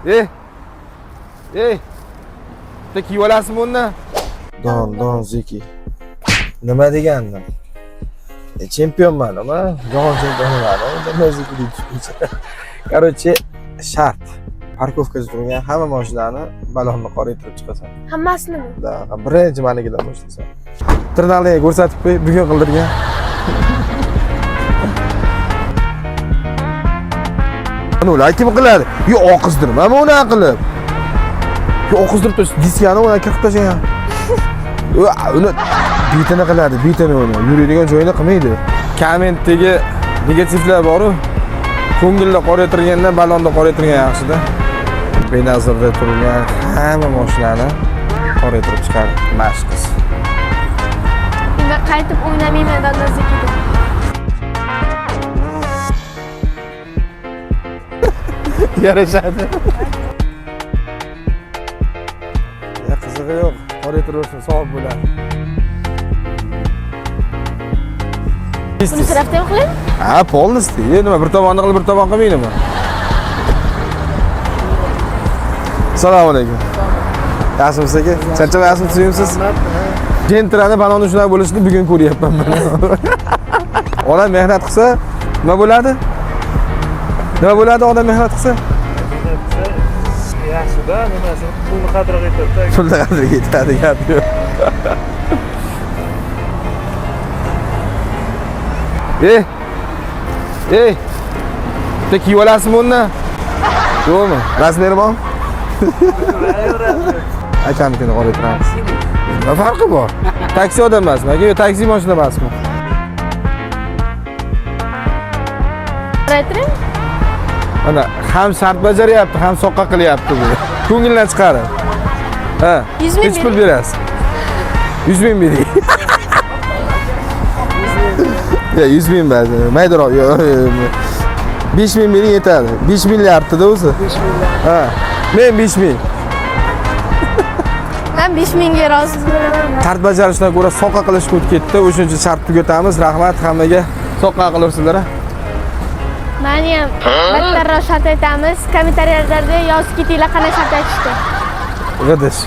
Ey! Ey! Bitta kiyib olasizmi undan? Don, Don Zeki. Nima degandim? Chempionman, nima? Jahon chempioniman. Don Zeki deb. Короче, shart. Parkovkada turgan hamma mashinani balonni qoraytirib chiqasan. Hammasinimi? Da, birinchi manikidan boshlasan. Tirnalini ko'rsatib qo'y, bugun qildirgan. Ular kim qiladi? Yo, oqizdirmami unaqa qilib? Yo, oqizdirib tursa, diskani uni qirqib tashlagan. Uni betini qiladi, betini uni. Yuradigan joyini qilmaydi. Kommentdagi negativlar bor-u. Ko'ngilda qoraytirgandan balonda qoraytirgan yaxshi-da. Benazirda turgan hamma mashinani qoraytirib chiqadi mashq qiz. Endi qaytib o'ynamayman Don Zekida. Yarashadi. Ya qizig'i yo'q, qoraytiraversin, savob bo'ladi. Buni tarafda ham qilaymi? Ha, полностью. Nima, bir tomonni qilib, bir tomon qilmaydimi? Assalomu alaykum. Yaxshimisiz aka? Charchamayapsizmi, suyumsiz? Gentrani baloni shunaqa bo'lishini bugun ko'ryapman men. Odam mehnat qilsa nima bo'ladi? Nima bo'ladi odam mehnat qilsa? Yaxshida, nimasi, pulni qadriga yetadi. Pulni qadriga yetadi, gap yo'q. Ey! Ey! Bitta kiyib olasizmi undan? Yo'qmi? Razmeri bormi? Akamnikini qoraytiramiz. Nima farqi bor? Taksi odam emasmi? Aka, yo taksi mashina emasmi? Qoraytiring. Mana ham shart bajaryapti, ham soqqa qilyapti bu. Ko'ngildan chiqarib. Ha. 100 ming Necha pul bering. berasiz? 100 ming bering. Ya 100 ming emas. Maydaroq. Yo'q, 5 ming bering yetadi. 5 milliardda o'zi. 5 milliard. Ha. Men 5 ming. Men 5 mingga rozi bo'laman. Shart bajarishdan ko'ra soqqa qilishga o'tib ketdi. O'shuning uchun shart tugatamiz. Rahmat hammaga. Soqqa qilarsizlar. Mani ham battarroq shart aytamiz. Kommentariyalarda yozib ketinglar qanday shart aytishdi. G'idish.